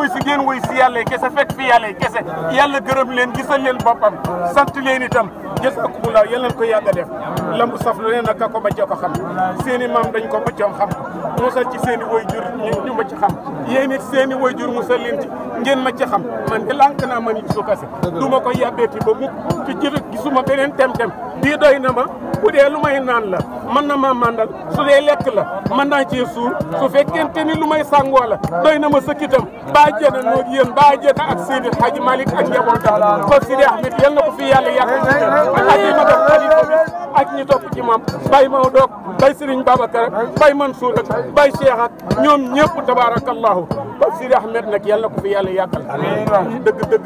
wuy si ngeen wuy si yàlla kese fekk fi yàlla kese yàlla gërëm leen gisal leen boppam sant leen itam jazakumullah yal nañ ko yàgg a def lambu saf lu leen nag ka ko ba ko xam seeni maam dañ ko bëccoon xam musal ci seeni waajur ñu ma ci xam yéen it seeni waajur musal leen ci ngeen ma ci xam man de lànk naa man it su kase du ma ko yàbbeeti ba mukk ci jërë gisuma beneen tem-tem bii doy na ma bu dee lu may naan la mën na maa mandal su dee lekk la mën naa cee suur su fekkente ni lu may sàngoo la doy na ma sëkkitam baa jëna noog yéen baa jëna ak Seydi Hadji Malick ak njabootam ko Sidi Ahmed yal na ko fi yàlla yàgg ak ñi ma def xalifa bi ak ñi topp ci moom Baye Maodo Baye Serigne Babacar Baye Mansour ak Baye Cheikh ak ñoom ñëpp tabarakallahu ko Sidi Ahmed nag yal na ko fi yàlla yàggal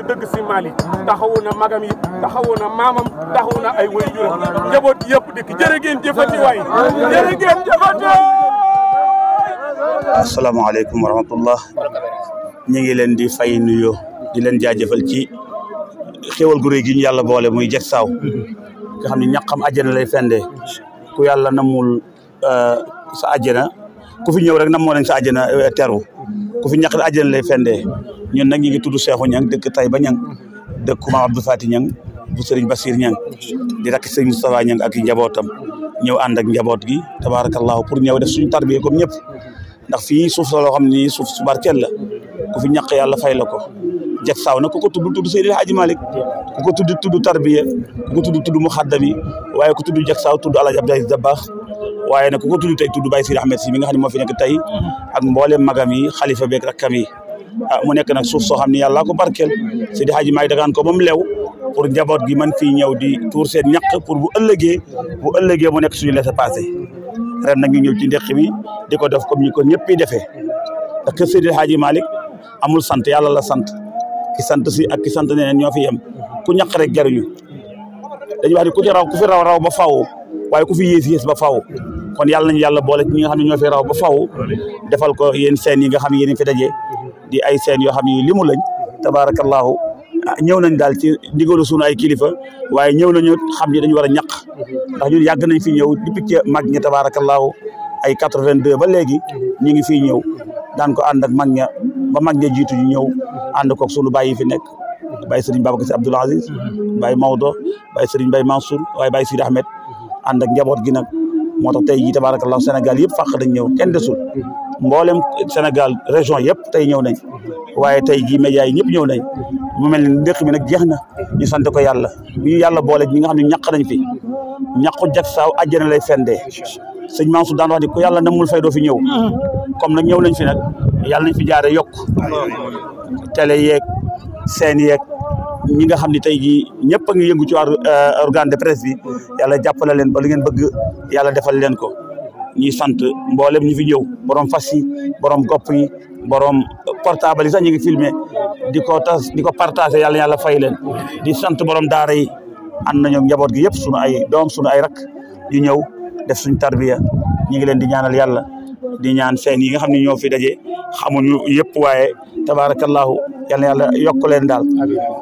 dëgg si Malick taxawu na magam yi taxawu na maamam taxawu na ay waajuram njaboot yëpp dëkk jërë ngeen jëfati waay jërë ngeen jëfati. asalaamaaleykum wa rahmatullah ñu ngi leen di fay nuyoo di leen jaajëfal ci xéwal gu rëy gi ñu yàlla boole muy jeg saaw nga xam ne ñaqam àjjana lay fendee ku yàlla namul sa àjjana ku fi ñëw rek namoo nañ sa àjjana teru ku fi ñaqal àjjana lay fendee ñun nag ñu ngi tudd Cheikhou Niang dëkk Taïba Niang dëkk Maam Abdou Fati Niang bu Serigne Bassir Niang di rakk Serigne Moustapha Niang ak njabootam ñëw ànd ak njaboot gi tabarakallahu pour ñëw def suñu tarbiya comme ñëpp ndax fii suuf la loo xam ni suuf su barkeel la ku fi ñaq yàlla fay la ko jeg saaw nag ku ko tudd Seydi Hadji Malick ku ko tudd tarbiya ku ko tudd muxaddami waaye ku tudd jeg saaw tudd Alaaji Abdou Aziz Dabakh waaye nag ku ko tudd tey tudd Baye Sidi Ahmed si mi nga xam ne moo fi nekk tey ak mboolem magam yi xalifa beeg rakkam yi mu nekk nag suuf soo xam ne yàlla ko barkeel Seydi Hadji Malick dagaan ko ba mu lew pour njaboot gi man fii ñëw di tuur seen ñaq pour bu ëllëgee mu nekk suñu laissez-passer ren nag ñu ñëw ci ndeq mi di ko def comme ñi ko ñëpp defee parce que Seydi Hadji Malick amul sant yàlla la sant ki sant si ak ki sant neneen ñoo fi yem ku ñaq rek jariñu dañuy wax ni ku fi raw ba faw waaye ku fi yées ba faw kon yàlla nañu yàlla boole ci ñi nga xam ne ñoo fi raw ba faw defal ko yéen seen yi nga xam ne yéen fi daje di ay seen yoo xam ne limu lañ tabarakallahu ñëw nañ daal ci ndigalu sunu ay kilifa waaye ñëw nañu xam ni dañu war a ñaq ndax ñun yàgg nañ fi ñëw depuis ci mag ñi tabarakallahu ay 82 ba léegi ñu ngi fii ñëw daan ko ànd ak mag ña ba mag ña jiitu ñu ñëw ànd koog sunu baay yi fi nekk Baye Serigne Babacar Sy Abdoul Aziz Baye Maodo Baye Serigne Baye Mansour waaye Baye Sidi Ahmed ànd ak njaboot gi nag moo tax tey jii tabarakallahu Sénégal yëpp fàq dañ ñëw kenn desul mboolem Sénégal région yëpp tey ñëw nañ waaye tey jii médias yi ñëpp ñëw nañ mu mel ni ndëkk bi nag jeex na ñu sant ko yàlla bi ñu yàlla boole ñi nga xam ne ñaq nañ fi ñaqu jag saaw àjjana lay fendee sëñ Mansour daan wax ni ku yàlla namul fay doo fi ñëw comme nag ñëw nañ fi nag yàlla nañ fi jaare yokk télé yeeg seen yeeg ñi nga xam ne tey jii ñëpp a ngi yëngu ci wàllu organe de presse bi yàlla jàppale leen ba li ngeen bëgg yàlla defal leen ko ñuy sant mboolem ñu fi ñëw borom fas yi borom gopp yi borom portable yi sax ñu ngi filmé di ko partagé yàlla fay leen di sant borom daara yi ànd nañu njaboot gi yëpp sunu ay doom sunu ay rak ñu ñëw def suñu tarbiya ñu ngi leen di ñaanal yàlla di ñaan seen yi nga xam ne ñoo fi daje xamuñu yëpp waaye tabarakallahu yàlla yokk leen daal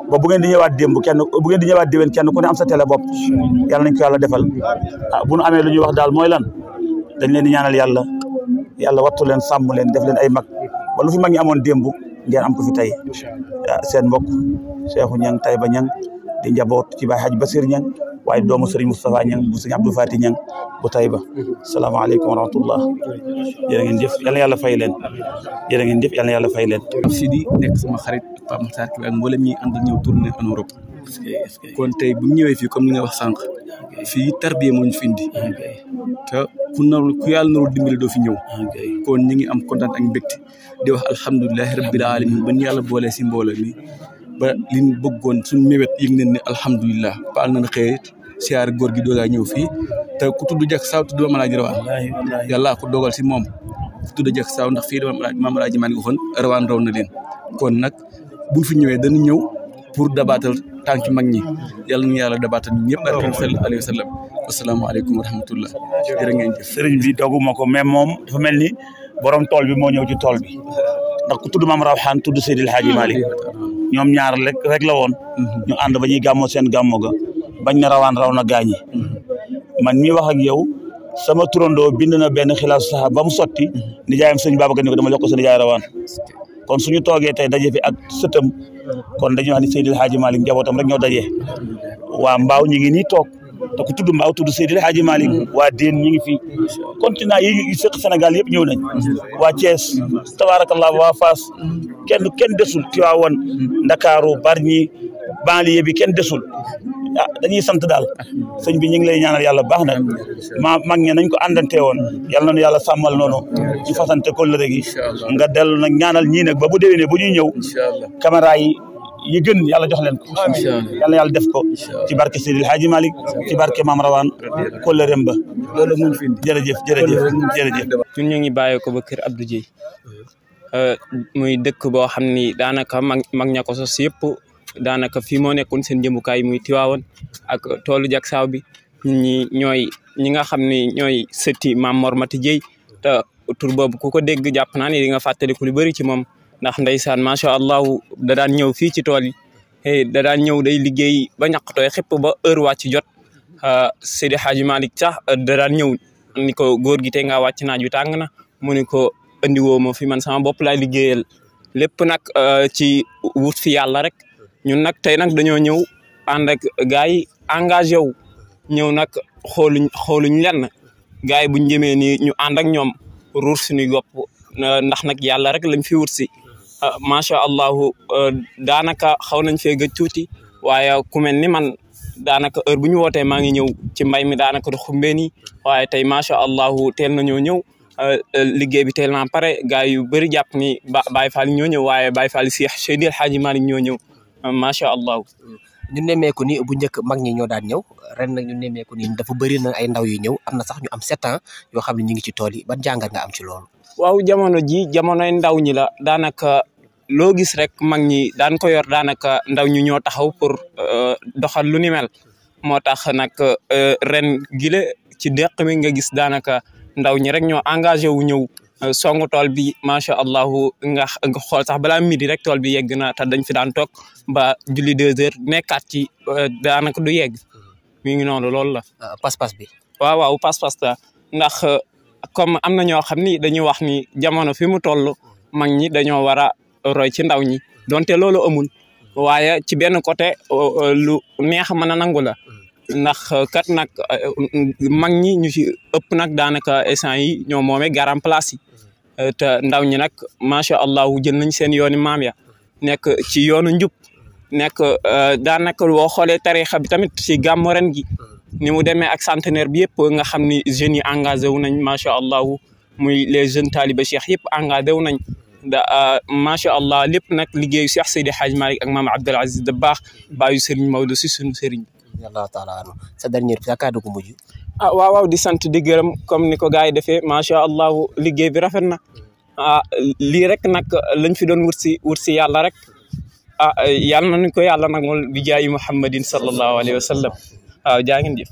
ba bu ngeen di ñëwaat démb bu ngeen di ñëwaat déwén kenn ku ne am sa télé bopp yàlla nañ ko yàlla defal bu nu amee lu ñuy wax daal mooy lan dañ leen di ñaanal yàlla wattu leen sàmm leen def leen ay mag ba lu fi mag ñi amoon démb ngeen am ko fi tey seen mbokk Cheikhou Niang Taïba Niang di njaboot ci Baye Hadji Bassir Niang waaye doomu Serigne Moustapha Niang bu Serigne Abdou Fati Niang bu Taïba salaamaaleykum wa rahmatullah jërë ngeen jëf yal na yàlla fay leen jërë ngeen jëf yal na yàlla fay leen Sidi nekk sama xarit Pape Makhtar Kébé ak mboolem ñi ànd ñëw tournée en Europe kon tey bu ñëwee fii comme ni nga wax sànq fii tarbiya moo ñu fi indi te ku yàlla narul dimbali doo fi ñëw kon ñu ngi am kontaan ak mbégte di wax alhamdulilahi rabbil alamin ba ñu yàlla boolee si mbooloo mi ba li ñu bëggoon suñu mébét yëg nañ ne alhamdulilah paal nañ xëy siyaar góor gi doogaa ñëw fii te ku tudd jak saaw tudd Maam Alaaji Rawaan yàlla ko dogal si moom ku tudd jak saaw ndax fii Maam Alaaji maa ngi waxoon rawaan raw na leen kon nag buñ fi ñëwee dañu ñëw pour dabaatal tànki mag ñi yàlla na yàlla dabaatal ñëpp barke sallallahu alayhi wa sallam asalaamaaleykum wa rahmatullah jërë ngeen jëf sëriñ bi doguma ko mais moom dafa mel ni borom tool bi moo ñëw ci tool bi ndax ku tudd Maam Rawaan tudd Seydil Hadji Malick ñoom ñaar rek la woon ñu ànd ba ñuy gàmmoo seen gàmmo ga bañ na rawaan raw na gaañi man mii wax ak yow sama turandoo bind na benn xilaas sax ba mu sotti nijaayam sëñ Babacar ni ko dama jox ko sa nijaay rawaan kon suñu toogee tey daje fi ak sëtam kon dañu wax ni Seydil Hadji Malick njabootam rek ñoo daje waa Mbaaw ñi ngi nii toog te ku tudd Mbaaw tudd Seydil Hadji Malick waa Déen ñi ngi fi continent yi sëq Sénégal yëpp ñëw nañ waa Thiès tabarakallah waa Fass kenn desul Tivaouane Ndakaaru Bargny banlieue bi kenn desul dañuy sant daal sëñ bi ñu ngi lay ñaanal yàlla baax na mag ñe nañ ko àndante woon yàlla nañu yàlla sàmmal noonu ñu fasante kóllëre gi nga dellu nag ñaanal ñii nag ba bu déwénee bu ñuy ñëw caméra yi gën yàlla jox leen ko yàlla yàlla def ko ci barke Seydil Hadji Malick ci barke Mame Rawane kóllëreem ba loolu mun fi jërëjëf ñun ñu ngi bàyyee ko ba kër Abdou Dieye muy dëkk boo xam ni daanaka mag ña ko sos yëpp daanaka fii moo nekkoon seen jëmukaay muy Tiwaawan ak toolu Jaksaaw bi ñooy ñi nga xam ni ñooy sëtti Maam Mor Mati Dieye te tur boobu ku ko dégg jàpp naa ni di nga fàttaliku lu bëri ci moom ndax ndeysaan macha allah da daan ñëw fii ci tool yi da daan ñëw day liggéey ba ñaqtooy xëpp ba heure wàcc jot Seydi Hadji Malick sax da daan ñëw ni ko góor gi te nga wàcc naaj wi tàng na mu ni ko andi woo ma fi man sama bopp laay liggéeyal lépp nag ci wut fi yàlla rek ñun nag tey nag dañoo ñëw ànd ak gars yi engagé wu ñëw nag xooluñ lenn gars yi buñ jëmee ni ñu ànd ak ñoom ruur suñuy gopp ndax nag yàlla rek lañ fi wut si macha allah daanaka xaw nañ fee gëj tuuti waaye ku mel ni man daanaka heure bu ñu wootee maa ngi ñëw ci mbay mi daanaka du xumbee nii waaye tey macha allah teel nañoo ñëw liggéey bi teel naa pare gars yu bëri jàpp ni Baye Fall ñoo ñëw waaye Baye Fall si Seydil Hadji Malick ñoo ñëw macha allah. ñu nemmeeku ni bu njëkk mag ñi ñoo daan ñëw ren nag ñu nemmeeku ni dafa bëri na ay ndaw yu ñëw am na sax ñu am 7 ans yoo xam ne ñu ngi ci tool yi ban jàngat nga am ci loolu. waaw jamono ji jamonoy ndaw ñi la daanaka loo gis rek mag ñi daan ko yor daanaka ndaw ñi ñoo taxaw pour doxal lu ni mel moo tax nag ren gile ci deq mi nga gis daanaka ndaw ñi rek ñoo engagé wu ñëw songu tool bi macha allah nga xool sax balaa midi rek tool bi yegg na te dañ fi daan toog ba julli 2 heures nekkaat ci daanaka du yegg mi ngi noonu loolu la. pas-pas bi. waaw pas-pas la ndax comme am na ñoo xam ni dañuy wax ni jamono fi mu toll mag ñi dañoo war a roy ci ndaw ñi donte loolu amul waaye ci benn côté lu neex mën a nangu la. ndax kat nag mag ñi ñu ci ëpp nag daanaka instant yi ñoo moomee garam place yi te ndaw ñi nag macha allah jël nañ seen yooni maam ya nekk ci yoonu njub nekk daanaka boo xoolee tarixa bi tamit ci gàmmu ren gi ni mu demee ak centenaire bi yëpp nga xam ni jeunes yi engagé wu nañ macha allah muy les jeunes talibé cheikh yëpp engagé wu nañ macha allah lépp nag liggéeyu Cheikh Seydi Hadji Malick ak maam Abdoul Aziz Dabakh baayu Serigne Maodo si sunu Serigne. Allah taala anu sa dernier sa kàddu gu mujj. waaw di sant di gërëm comme ni ko gars yi defee macha allah liggéey bi rafet na lii rek nag lañ fi doon wut si yàlla rek yàlla nañu ko yàlla nag moom bi jaayi Muhammadin sallallahu alayhi wa sallam jaa ngeen jëf.